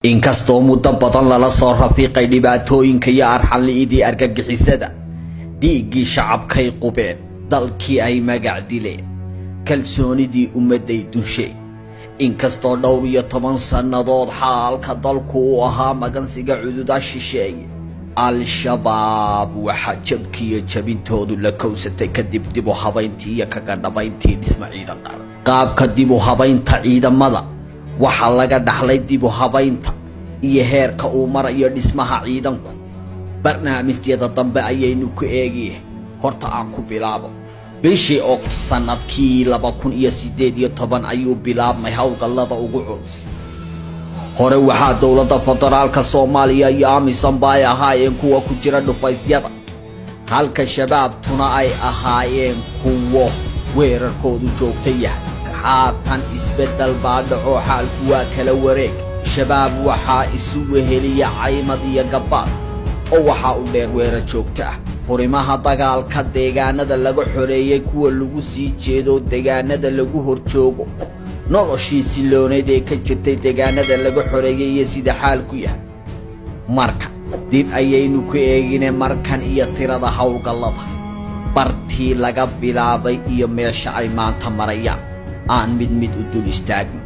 Inkastoo muddo badan lala soo rafiiqay dhibaatooyinka iyo arxanli'idii argagixisada, dhiiggii shacabkay qubeen, dalkii ay magac dileen, kalsoonidii ummadday dunsheen. Inkastoo dhowr iyo toban sannadood xaalka dalku uu ahaa magansiga cududa shisheeye, Al-Shabaab waxaa jabkiiyo jabintoodu la kowsatay kadib dib u habayntii iyo kagadhabayntii dhisma ciidan qaran. Qaabka dib u habaynta ciidamada waxaa laga dhaxlay dib u habaynta iyo heerka uu marayo dhismaha ciidanku. Barnaamijyada dambe ayaynu ku eegiye, horta aan ku bilaabo. Bishii August sannadkii 2018 ayuu bilaabmay howlgallada ugu culus. Hore waxaa dowladda federaalka Soomaaliya iyo AMISOMba ay ahaayeen kuwa ku jira dhufaysyada, halka Shabaabtuna ay ahaayeen kuwo weerarkoodu joogta yahay. Haatan isbeddel baa dhaco, xaalku waa kala wareeg. Shabaab waxaa isu weheliya caymad iyo gabbaad, oo waxaa u dheer weerar joogto ah. Furimaha dagaalka, deegaanada laga xoreeyey, kuwa lagu sii jeedo, deegaanada lagu hor joogo, noloshii siloonayd ee ka jirtay deegaanada laga xoreeyey iyo sida xaalku yahay marka dib ayaynu ku eegine. Markan iyo tirada howlgallada, bartii laga bilaabay iyo meesha ay maanta marayaan, aan mid mid u dul istaagno.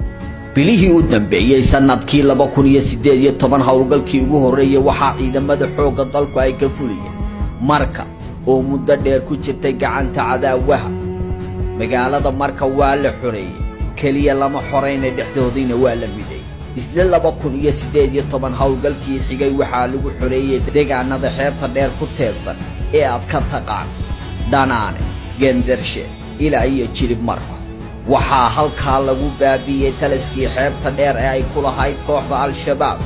Bilihii u dambeeyey sannadkii 2018, howlgalkii ugu horreeyey waxaa ciidamada xoogga dalku ay ka fuliyeen Marka oo muddo dheer ku jirtay gacanta cadaawaha. Magaalada Marka waa la xoreeyey, keliya lama xorayna, dhexdoodiina waa la mideeyey. Isla 2018, howlgalkii xigay waxaa lagu xoreeyey deegaanada xeebta dheer ku teedsan ee aad ka taqaan Dhanaane, Gendershe ilaa iyo Jilib Marko. Waxaa halkaa lagu baabiiyey taliskii xeebta dheer ee ay ku lahayd kooxda Al-Shabaab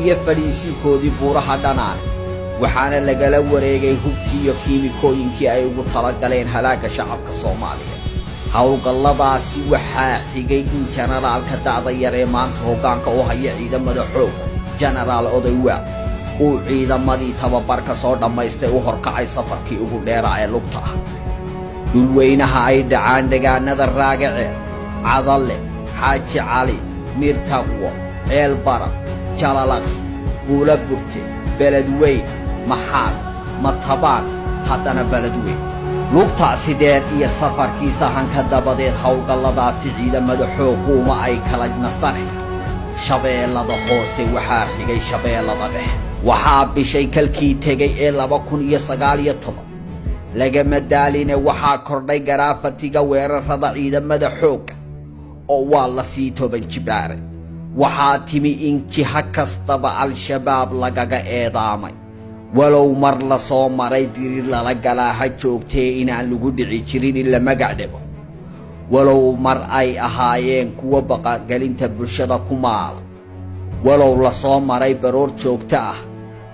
iyo fadhiisiinkoodii buuraha Dhanaane, waxaana lagala wareegay hubkii iyo kiimikooyinkii ay ugu talagaleen halaagga shacabka Soomaaliya. Howlgalladaasi waxaa xigay in jenaraalka da'da yar ee maanta hoggaanka u haya ciidamada xoogga, Jenaraal Odowaa, uu ciidamadii tababarka soo dhammaystay u horkacay safarkii ugu dheeraa ee lugta ah. Dhulweynaha ay dhacaan degaanada Raagaceel, Cadalle, Xaaji Cali, Miirtaqwo, Ceelbaraf, Jalalaqsi, Buula Burte, Beledweyn, Maxaas, Matabaan, haddana Beledweyn. Lugtaasi dheer iyo safarkii sahanka dabadeed, howlgalladaasi ciidamada xoogguuma ay kala nasane. Shabeellada Hoose waxaa xigay Shabeellada Dhexe. Waxaa bishay kalkii tegey ee 2019 lagama daaline, waxaa kordhay garaafatiga weerarada ciidamada xoogga oo waa la sii toban jibaaray. Waxaa timi in jiha kastaba Al-Shabaab lagaga eedaamay, walow mar la soo maray dirir lala galaa ha joogtee inaan lagu dhici jirin in la magac dhebo, walow mar ay ahaayeen kuwo baqagelinta bulshada ku maala, walow la soo maray baroor joogto ah,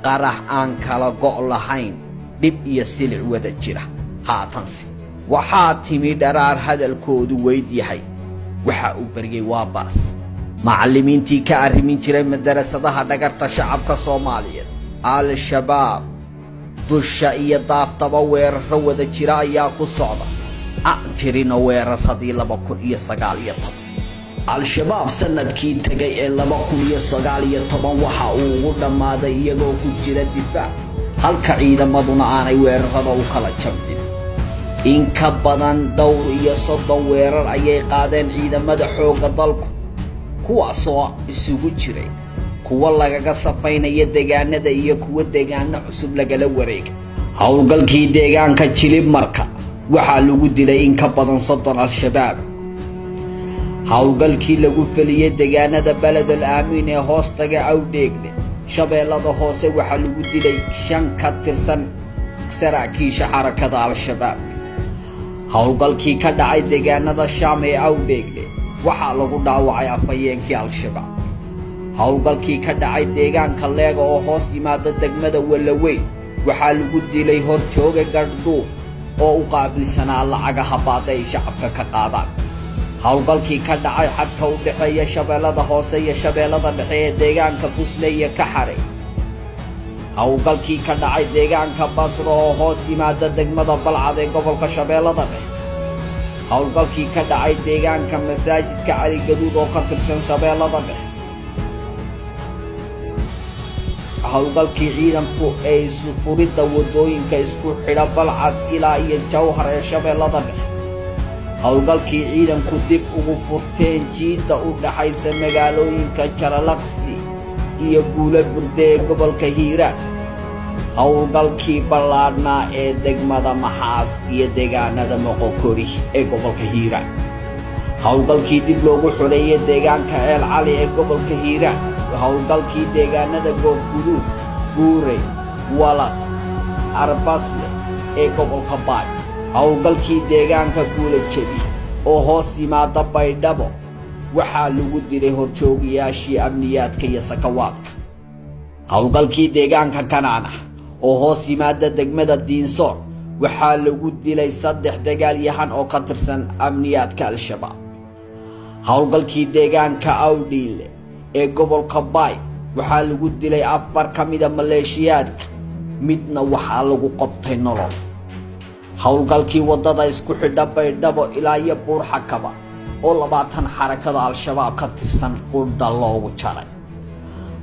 qarax aan kala go' lahayn, dhib iyo silic wada jira. Haatanse waxaa timi dharaar hadalkoodu weyd yahay, waxa uu baryey waa baas. Macallimiintii ka arrimin jiray madarasadaha dhagarta shacabka Soomaaliyeed Al-Shabaab, dusha iyo daaftaba weerarro wada jira ayaa ku socda. Aan tirino weeraradii 2019. Al-Shabaab sanadkii tegay ee 2019 waxa uu ugu dhammaaday iyagoo ku jira difaac, halka ciidamaduna aanay weerarada u kala jamcin. In ka badan dhowr iyo 30 weerar ayay qaadeen ciidamada xoogga dalku, kuwaasoo isugu jiray kuwo lagaga safaynaya deegaanada iyo kuwo deegaano cusub lagala wareegay. Howlgalkii deegaanka Jilib Marka waxaa lagu dilay in ka badan 30 Al-Shabaab. Howlgalkii lagu feliyey deegaanada Beledel Aamiin ee hoostaga Awdheegle, Shabeellada Hoose, waxaa lagu dilay shan ka tirsan saraakiisha xarakada Al-Shabaab. Howlgalkii ka dhacay deegaanada Shaam ee Awdheegle waxaa lagu dhaawacay afhayeenkii Al-Shabaab. Howlgalkii ka dhacay deegaanka Leega oo hoos yimaada degmada Wallaweyn waxaa lagu dilay horjooga Gardhuub oo u qaabilsanaa lacagaha baada ay shacabka ka qaadaan. Howlgalkii ka dhacay xadka u dhexeeya Shabeellada Hoose iyo Shabeellada Dhexe ee deegaanka Busle iyo Kaxare, howlgalkii ka dhacay deegaanka Basro oo hoos yimaada degmada Balcad ee gobolka Shabeellada Dhexe, howlgalkii ka dhacay deegaanka masaajidka Cali Gaduud oo ka tirsan Shabeellada Dhexe. Howlgalkii ciidanku ee isufuridda waddooyinka isku xidha Balcad ilaa iyo Jawhar ee Shabeellada Dhexe. Howlgalkii ciidanku dib ugu furteen jiidda u dhaxaysa magaalooyinka Jalalaqsi iyo Buulo Burde ee gobolka Hiiraan. Howlgalkii ballaadhnaa ee degmada Maxaas iyo deegaanada Moqokori ee gobolka Hiiraan. Howlgalkii dib loogu xoreeyey deegaanka Ceel Cali ee gobolka Hiiraan. Howlgalkii deegaanada Goofguduud, Buurey, Walaq, Arbasle ee gobolka Baay. Howlgalkii deegaanka Buulajebi oo hoos yimaada Baydhabo, waxaa lagu dilay horjoogayaashii amniyaadka iyo sakawaadka. Howlgalkii deegaanka Kanaana oo hoos yimaada degmada Diinsoor, waxaa lagu dilay 3 dagaalyahan oo ka tirsan amniyaadka Al-Shabaab. Howlgalkii deegaanka Awdhiinle ee gobolka Baay, waxaa lagu dilay 4 ka mida maleeshiyaadka, midna waxaa lagu qabtay nolol. Howlgalkii waddada isku xidha Baydhabo ilaa iyo Buurxakaba oo 20 xarakada Al-Shabaab ka tirsan qudha loogu jaray.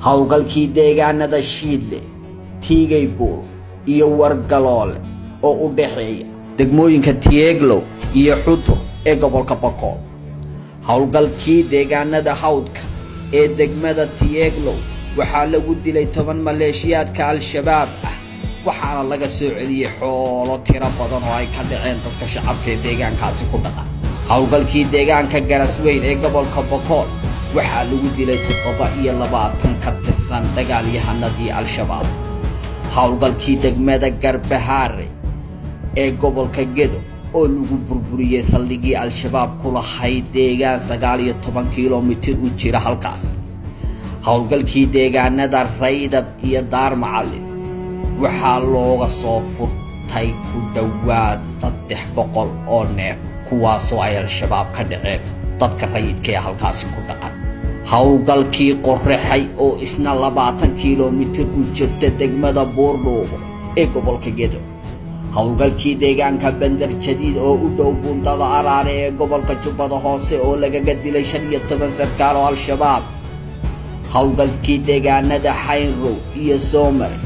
Howlgalkii deegaanada Shiidle, Tiigay Buur iyo Wargaloole oo u dhaxeeya degmooyinka Tieglow iyo Xudur ee gobolka Bakool. Howlgalkii deegaanada Hawdka ee degmada Tieglow, waxaa lagu dilay 10 maleeshiyaadka Al-Shabaab ah, waxaana laga soo celiyey xoolo tiro badan oo ay ka dhaceen dadka shacabka ee deegaankaasi ku dhaqan. Howlgalkii deegaanka Garasweyn ee gobolka Bokool, waxaa lagu dilay 27 ka tirsan dagaalyahanadii Al-Shabaab. Howlgalkii degmada Garbahaare ee gobolka Gedo oo lagu burburiyey saldhigii Al-Shabaab ku lahayd deegaan 19 kilomitir u jira halkaas. Howlgalkii deegaanada Raydab iyo Daar Macallin, waxaa looga soo furtay ku dhowaad 300 oo neef, kuwaasoo ay Al-Shabaab ka dhaceen dadka rayidka ee halkaasi ku dhaqan. Howlgalkii Qorraxay oo isna 20 kilomitir u jirta degmada Buurdhuubo ee gobolka Gedo. Howlgalkii deegaanka Bandar Jadiid oo u dhow buundada Araare ee gobolka Jubbada Hoose oo lagaga dilay 15 sarkaal oo Al-Shabaab. Howlgalkii deegaanada Xaynrow iyo Soomare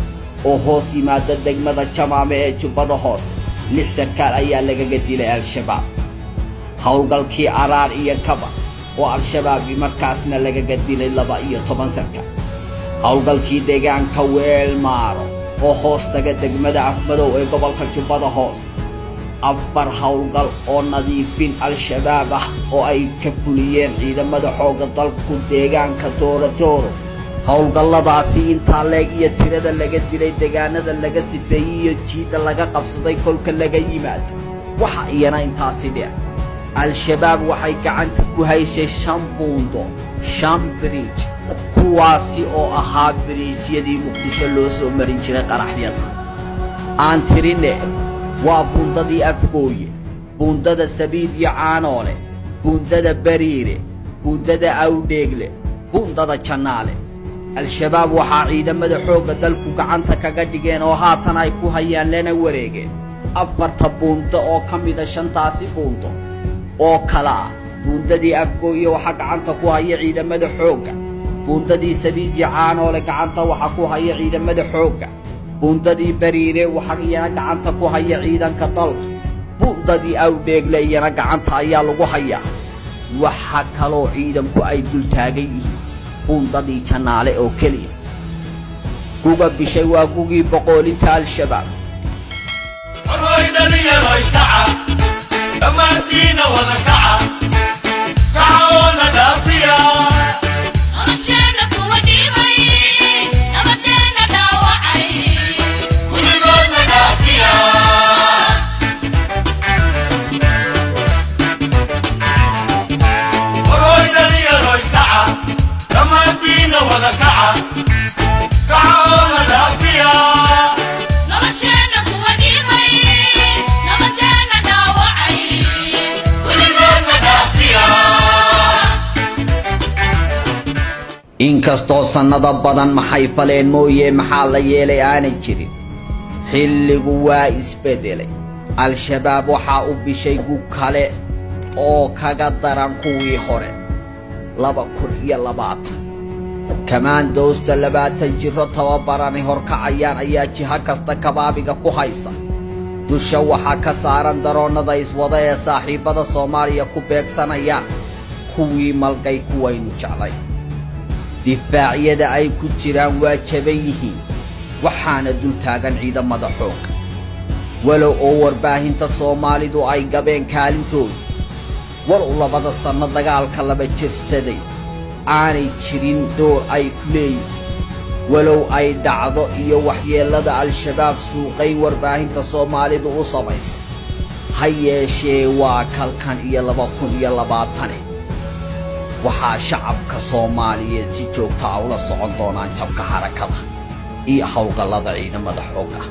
oo hoos yimaada degmada Jamaame ee Jubbada Hoose, lix sarkaal ayaa lagaga dilay Al-Shabaab. Howlgalkii Araar iyo Kaba oo Al-Shabaab markaasna lagaga dilay 12 sarkaal. Howlgalkii deegaanka Weelmaaro oo hoos taga degmada Afmadow ee gobolka Jubbada Hoose. Afar howlgal oo nadiifin Al-Shabaab ah oo ay ka fuliyeen ciidamada xoogga dalku deegaanka Tooratooro. Howlgalladaasi intaa leeg iyo tirada laga dilay, deegaanada laga sifeeyey iyo jiidda laga qabsaday kolka laga yimaado, waxa iyana intaasi dheer, Al-Shabaab waxay gacanta ku haysay shan buundo, shan bridge, kuwaasi oo ahaa biriijyadii Muqdisho loo soo marin jiray qaraxyada. Aan tirine: waa buundadii Afgooye, buundada Sabiid iyo Caanoole, buundada Bariire, buundada Awdheegle, buundada Jannaale. Al-Shabaab waxaa ciidamada xoogga dalku gacanta kaga dhigeen oo haatan ay ku hayaan lana wareegeen afarta buundo oo ka mida shantaasi buundo oo kala ah: buundadii Afgooye waxaa gacanta ku haya ciidamada xoogga, buundadii Sabiid iyo Caanoole gacanta waxaa ku haya ciidamada xoogga, buundadii Bariire waxaa iyana gacanta ku haya ciidanka dalka, buundadii Awdheegle iyana gacanta ayaa lagu hayaa. Waxa kaloo ciidanku ay dul taagan yihiin buundadii Jannaale oo keliya. Guga bishay waa gugii boqoolinta Al-Shabaab. Warhoy dhalinyaroy, kaca, dhammaantiina wada kaca, kaca oo na dhaafiya. Nolosheenna kuwa dhiibay, nabadeenna dhaawacay, weligoodna dhaafiya. Warhoy dhalinyaroy, kaca, dhammaantiina wada kaca, kaca oo na dhaafiya. Nolosheenna kuwa dhiibay, nabadeenna dhaawacay, weligoodna dhaafiya. Inkastoo sannado badan maxay faleen mooye maxaa la yeelay aanay jirin, xilligu waa isbeddelay. Al-Shabaab waxaa u bishay gug kale oo kaga daran kuwii hore, 2020. Kamaandoosta 20 jiro tababaranay horkacayaan ayaa jiho kasta kabaabiga ku haysa. Dusha waxaa ka saaran daroonnada iswada ee saaxiibbada Soomaaliya ku beegsanayaan kuwii malgay kuwaynu jeclay. Difaacyada ay ku jiraan waa jaban yihiin, waxaana dul taagan ciidamada xoogga. Walow oo warbaahinta Soomaalidu ay gabeen kaalintooda, walow 2da sanno dagaalka laba jirsaday aanay jirin door ay ku leeyihin, walow ay dhacdo iyo waxyeellada Al-Shabaab suuqayn warbaahinta Soomaalidu u samayso, ha yeeshee waa kalkan iyo 2020. Waxaa shacabka Soomaaliyeed si joogta a ula socon doonaan jabka xarakada iyo howlgallada ciidamada xoogga.